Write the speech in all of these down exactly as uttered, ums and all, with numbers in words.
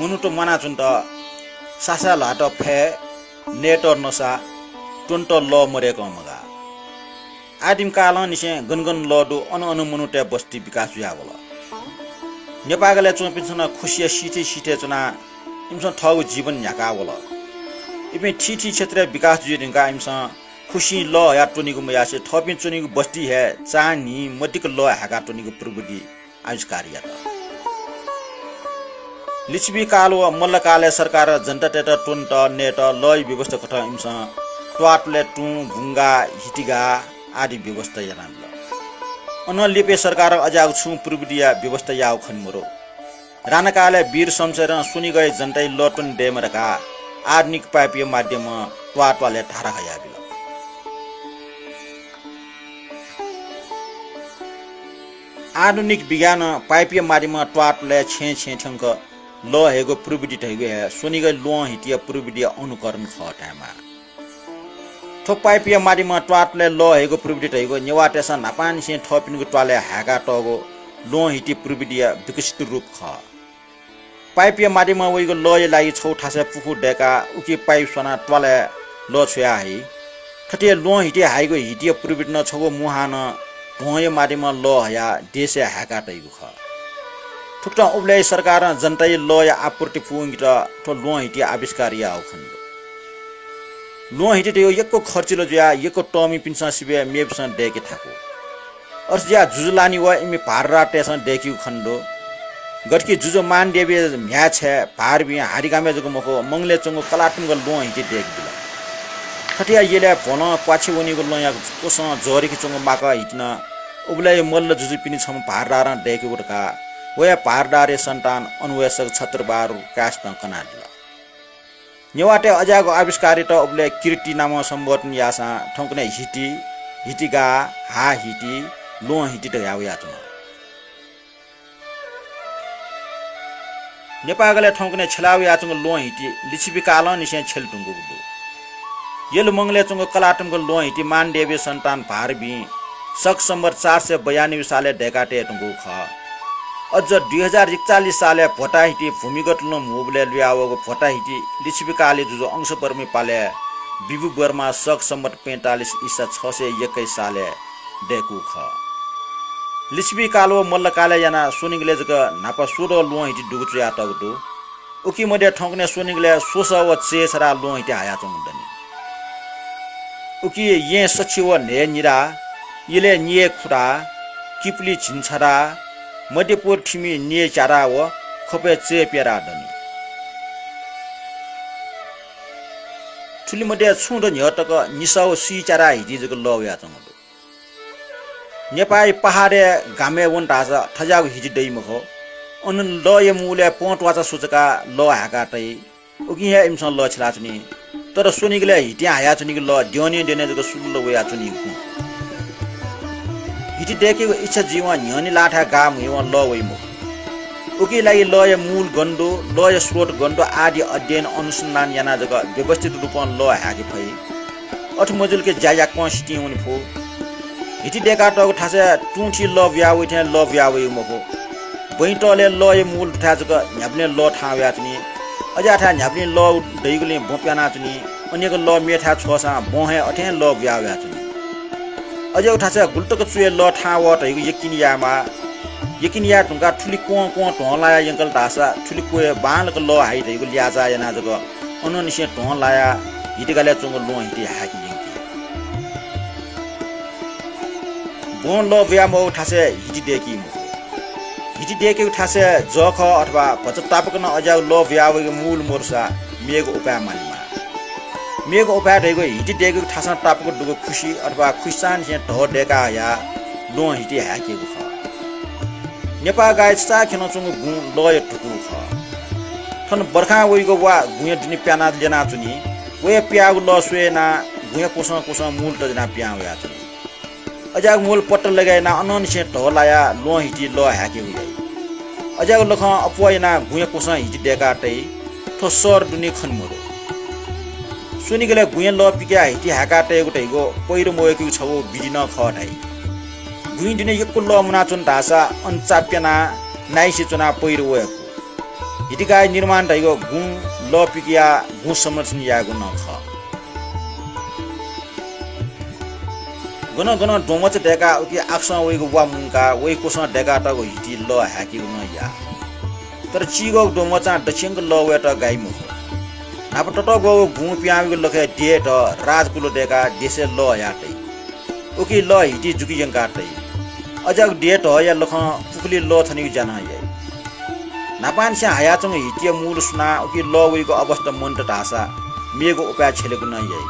मनूत म्वानाच्वनेत, सासाय् ल्हात फय्, नयेत नसा, त्वनेत लः मदय्कं मगाः। आदिम कालंनिसें गन गन लः दु, अन अन मनूतय् बस्ती विकास जुयावल। नेपाःगलय् च्वंपिन्सं नं खुसिया सिथय् सिथय् च्वनाः इमिसं थःगु जीवन न्ह्याकाः वल। इपिं थीथी क्षेत्रय् विकास जुइ धुंकाः इमिसं खुसिं लः हयाः त्वनीगु मयासें थःपिं च्वनीगु बस्ती हे चान्हि मदिक्क लः हाय्काः त्वनीगु प्रविधि आविष्कार यात। लिच्छवि काल व मल्ल कालय् सरकारं जनतातय्त त्वनेत नयेत लःया व्यवस्था कथं इमिसं त्वाःत्वलय् तुं, बुंगाः, हितिगाः आदि व्यवस्था यानाबिल। अनं लिपय् सरकारं अज्याःगु छुं प्रविधिया व्यवस्था याःगु खने मदु। राणाकालय् वीर शमशेरं स्वनिगःया जनताया लः त्वने दयेमा धकाः आधुनिक पाइपया माध्यमं त्वाःत्वालय् धारा हयाबिल। आधुनिक विज्ञानं पाइपया माध्यमं त्वाःत्वलय् छेँय् छेँय् थ्यंक लः हयेगु प्रविधि धइगु हे स्वनिगः ल्वहं हितिया प्रविधिया अनुकरण खः धायेमाः। थ्व पाइपया माध्यमं त्वाःत्वलय् लः हयेगु प्रविधि धइगु नेवाःतय्सं न्हापांनिसें थःपिनिगु त्वालय् हाय्कातःगु ल्वहं हिति प्रविधिया विकसित रूप खः। पाइपया माध्यमं वइगु लःया लागि छगू थासय् पुखू दय्काः उकी पाइप स्वानाः त्वालय् लः छ्वया हइ। थथे ल्वहं हिति हाइगु हितिया प्रविधि नं छगू मुहानं ध्वंया माध्यमं लः हयाः देशय् हाय्का तइगु खः। थुकथं उबलय् सरकारं जनताया लःया आपूर्ति पूवंकेत थ्व ल्वहं हिति आविष्कार याःगु खने दु। ल्वहं हिति धइगु यक्व खर्चिलो जुयाः यक्व तःमिपिन्सं सिबय् मेपिन्सं दय्के थाकु। अथे जुयाः जुजुलानि व इमि भारदारतय्सं दय्कीगु खने दु। गथे कि जुजु मानदेवीया म्ह्याय् छय् भारबीं हारिगामय् जक मखु, मंगलय् च्वंगु कलात्मक ल्वहं हिति दय्केबिल। थथे याः यलय् भ्वलं क्वाछि वनीगु लँया कोसं जःरिके च्वंगु माकः हिति नं उबलय् मल्ल जुजुपिनि छम्ह भारदारं दय्केगु धकाः वया भारदारया सन्तान अन्वेषक छत्रबहादुर कायस्थं कनादिल। नेवाःतय् अज्याःगु आविष्कारयात उबलय् कीर्ति नामं सम्बोधन याःसां थौंकन्हय् हिति, हितिगाः, हाःहिति, ल्वहं हिति धयाः वयाच्वन। नेपाःगलय् थौंकन्हय् छ्यला वयाच्वंगु ल्वहं हिति लिच्छवि कालंनिसें छ्यले धुंकूगु दु। यल मंगलय् च्वंगु कलात्मक ल्वहं हिति मानदेवीया सन्तान भारबीं शक संवत् चार सय बयानब्बे सालय् दय्का तये धुंकूगु खः। अझ दुई हजार एकचालिस सालय् भोता हिति भूमिगत लँ म्हूबलय् लुयावःगु भोता हिति लिच्छवि कालया जुजु अंशुवर्मया पालय् विभु वर्मां शक संवत् पैंतालिस ईसा छ सय एक्काइस सालय् दय्कूगु खः। लिच्छवि काल व मल्ल कालय् यानाः स्वनिगलय् जक न्हापा स्वद्वः ल्वहं हिति दुगु च्वयातःगु दु। उकी मध्ये थौंकन्हय् स्वनिगलय् स्वसः व चय् छथाय् ल्वहं हिति हायाच्वंगु दनि। उकी येँ सछि व न्हय् निराः, यलय् निय् खुताः, किपुलि झिंछथाय्, मध्यपुर थिमि निय् च्याताः व ख्वपय् चय् प्यताः दनि। थुलि मध्ये छुं द न्ह्यः तक निसः व स्वीच्याताः हिति जक लः वयाच्वंगु दु। नेपाःया पहाडय् गामय् वन धाःसा थज्याःगु हिति दइ मखु। अन लःया मूलय् पं त्वाचा स्वचकाः लः हाय्का तइ। उकिं हे इमिसं लः छ्यलाच्वनी। तर स्वनिगलय् हितिं हायाच्वनीगु लः द्यःने द्यःने जक सुलुल वयाच्वनीगु खः। हिति दय्केगु इच्छा जुइवं न्ह्यःने लाःथाय् गाः मुइवं लः वइ मखु। उकिया लागि लःया मूल गन दु, लःया स्रोत गन दु आदि अध्ययन अनुसन्धान यानाः जक व्यवस्थित रूपं लः हाय्के फइ। अथे मजुल कि ज्या याकनं सितिं वने फु। हिति दय्कातःगु थासय् तुं थी लः बुया वइ थें लः बुया वइगु मखु। बँय् तःलय् लःया मूल दुथाय् जक न्ह्याबलें लः थाहां वयाच्वनी। अज्याःथाय् न्ह्याबलें लः दइगुलिं बँ प्यानाच्वनी। अन जक लः मेथाय् छ्वःसां बँ हे अथें लः बुया वयाच्वनी। अज्याःगु थासय् गुलि तक च्वय् लः थाहां वः धइगु यकिन यायेमाः। यकिन याये धुंकाः थुलि क्वं क्वं ध्वं लायाः यंकल धाःसा थुलि क्वय् बांलाक लः हाइ धइगु ल्याःचाः यानाः जक अनंनिसें ध्वं लायाः हितिगालय् च्वंगु ल्वहं हिति हाय्के यंकी। बँ लः बुया मवःगु थासय् हिति दय्की मखु। हिति दय्केगु थासय् जःखः अथवा भचा तापाक नं अज्याःगु लः बुया वइगु मूल मदुसा मेगु उपाय मालेमाः। मेगु उपाय धइगु हिति दय्केगु थासं तापाक दुगु खुसि अथवा खुसिचांनिसें धः दय्का हयाः ल्वहं हिति हाय्केगु खः। नेपाःगाःया चाःख्यलं च्वंगु गुँ लःया धुकू खः। थन बर्खां वइगु वा गुँया दुने प्यानाः ल्यनाच्वनी। वया प्याःगु लः स्वये यानाः गुँया क्वसं क्वसं मूल तज्यानाः पिहां वयाच्वनी। अज्याःगु मूल पट्ट लगे यानाः अनंनिसें धः लायाः ल्वहं हिति लः हाय्केगु याइ। अज्याःगु लखं अप्वः यानाः गुँया क्वसं हिति दय्का तइ। थ्व शहर दुने खने मदु। स्वनिगलय् गुँया लः पिकयाः हिति हाय्का तयेगु धइगु पैह्र मवय्केगु छगू विधि नं खः धाइ। गुँया दुने यक्व लः मुनाच्वन धाःसा अन चा प्यानाः नाइसे च्वनाः पैह्र वय्कू। हितिगाःया निर्माण धइगु गुँ लः पिकयाः गुँ संरक्षण यायेगु नं खः। गनं गनं द्वंमचा दय्काः उकी आकाशं वइगु वा मुंकाः वइ क्वसं दय्कातःगु हिति लः हाय्केगु नं याः। तर चिग्वःगु द्वंमचां दच्यंक लः वयेत गाइ मखु। न्हापा ततःग्वःगु गुँ पिहां वइगु लखय् देय् धः राजकुल दय्काः देशय् लः हयाः तइ। उकी लः हिति जुकि यंकाः तइ। अज्याःगु देय् धःया लखं पुखुलिइ लः थनेगु ज्या नं याइ। न्हापांनिसें हायाच्वंगु हितिया मूल सुनाः उकी लः वइगु अवस्था मन्त धाःसा मेगु उपाय छ्यलेगु नं याइ।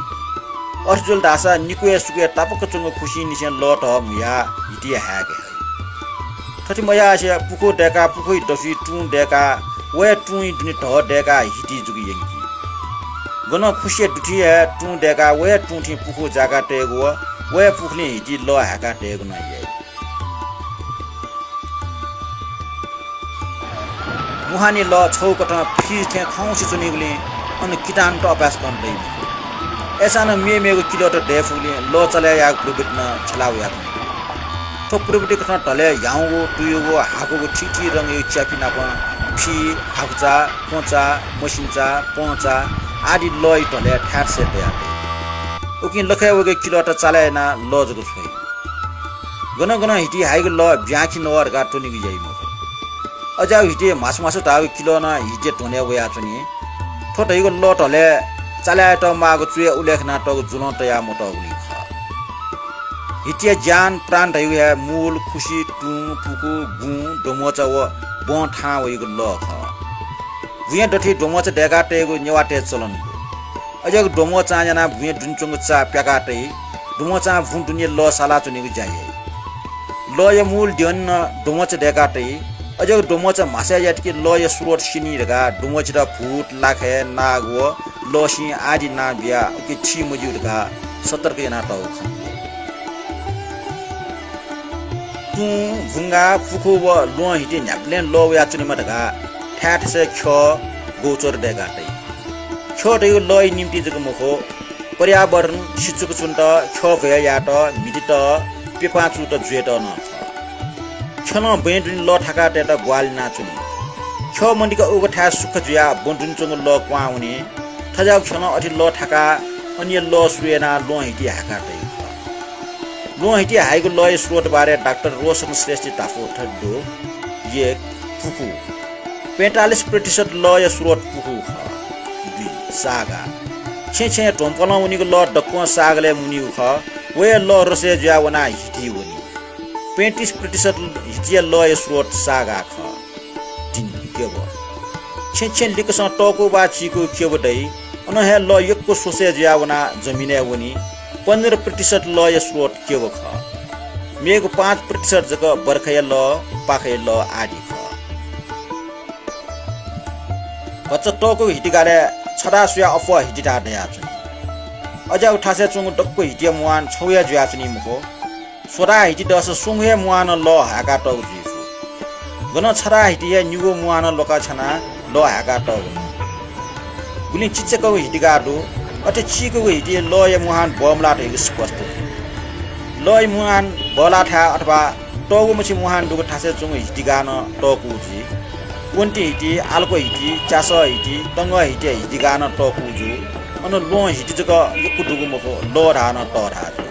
अथे जुल धाःसा निकुया सुकुया तापाक च्वंगु खुसिंनिसें लः धः म्हुयाः हिति हाय्के हइ। थथे मयासें पुखू दय्काः पुखूइ दथुइ तुं दय्काः वया तुंइ दुने धः दय्काः हिति जुकि यंकी। गनं खुसिया दुथुइ हे तुं दय्काः वया तुंथिं पुखू जाय्काः तयेगु व वया पुखुलिं हिति लः हाय्काः तयेगु नं याइ। मुहानी लः छगू कथं फ्रिज थें खंसे च्वनीगुलिं अन किटाणुत अभ्यास कन दइ मखु। अय्सां नं मेमेगु किलोत दयेफुगुलिं लः चले यायेगु प्रवृत्ति नं छ्यला वयाच्वन। थ्व प्रवृत्ति कथं धलय् ह्याउँगु, तुयुगु, हाकुगु, थीथी रंगया च्यापि नाप फि, हाकुचा, क्वचा, मसिन्चा, पंचा आदि लःया धलय् थाय्थेसय् तयातइ। उकिं लखय् वइगु किलोत चाला यानाः लः जक छ्वइ। गनं गनं हिति हाइगु लः ब्याखि नवः धकाः त्वनेगु याइ मखु। अज्याःगु हिति म्हासु म्हासु धाःगु किलो नं हितिया ध्वनय् वयाच्वनी। थ्व धइगु लः धलय् चाला यायेत माःगु चुया उल्लेख यानातःगु जुलं तया मतःगुलिं खः। हितिया ज्यान प्राण धइगु हे मूल, खुसि, तुं, पुकू, गुँ, द्वमचा व बं थाहां वइगु लः खः। बुँया दथुइ द्वमचा दय्काः तयेगु नेवाःतय् चलन दु। अज्याःगु द्वमचां यानाः बुँया दुने च्वंगु चा प्याकाः तइ। द्वमचां बुँ दुने लः सालाच्वनेगु ज्या याइ। लःया मूल द्यःने नं द्वमचा दय्काः तइ। अज्याःगु द्वमचा म्हासय् यात कि लःया स्रोत स्यनी धकाः द्वमचायात भूत, लाखे, नाग व लःसिं आदि नां बियाः उकी थी मज्यू धकाः सतर्क यानातःगु खँ दु। तुं, बुंगा, पुखू व ल्वहं हिति न्ह्याबलें लः वयाच्वनेमा धकाः थाय्थेसय् ख्यः, गौचर दय्काः तइ। ख्यः धइगु लःया निंतिं जक मखु, पर्यावरण सिचुक च्वनेत, ख्यः भ्वय् यायेत, म्हितेत, प्यपां चूत जुयेत नं खः। ख्यलं बँय् दुने लः थाकाः तयेत ग्वाहालि यानाच्वनी। ख्यः मदिकाः उगु थाय् सुख जुयाः बँ दुने च्वंगु लः क्वहां वनी। थज्याःगु ख्यलं अथे लः थाकाः अन हे लः सुरु यानाः ल्वहं हिति हाय्काः तइगु खः। ल्वहं हिति हाइगु लःया स्रोत बारे डाक्टर रोशन श्रेष्ठया धापू थथे दु। एक, पुखू। पैंतालिस प्रतिशत लःया स्रोत पुखू खः। दुई, सागा। छेँ छेँया ध्वंपलं वनीगु लः दक्वं सागलय् मुनीगु खः। व हे लः रसय् जुयाः वनाः हितिइ वनी। पैंतिस प्रतिशत हितिया लःया स्रोत सागा खः। तिनि, क्यब। छेँ छेँ लिक्कसं तःकू वा चीकू क्यब दइ। अन हे लः यक्व स्वसय् जुयाः वनाः जमिनय् वनी। पन्ध्र प्रतिशत लःया स्रोत क्यब खः। मेगु पाँच प्रतिशत जक बर्खाया लः, पाखाया लः आदि खः। भचा तःकूगु हितिगालय् छधाः स्वयाः अप्वः हिति धाः दयाच्वनी। अज्याःगु थासय् च्वंगु दक्व हितिया मुहान छगू हे जुयाच्वनी मखु। स्वधाः हिति दःसा स्वंगू हे मुहानं लः हाय्कातःगु जुइ फु। गनं छधाः हिति हे निगू मुहानं ल्वाका छ्यानाः लः हाय्कातःगु। गुलिं चिचीकःगु हितिगा दु। अथे चीकःगु हितिइ लःया मुहान बमलाः धइगु स्पष्ट जुइ। लःया मुहान बलाः थाय् अथवा तःगुमछि मुहान दुगु थासय् च्वंगु हितिगा नं तःकूगु जुइ। क्वन्ति हिति, आलक्व हिति, च्यासः हिति, तंगः हितिया हितिगा नं तःकूगु जुइ। अन ल्वहं हिति जक यक्व दुगु मखु, लः धाः नं तः धाः जुइ।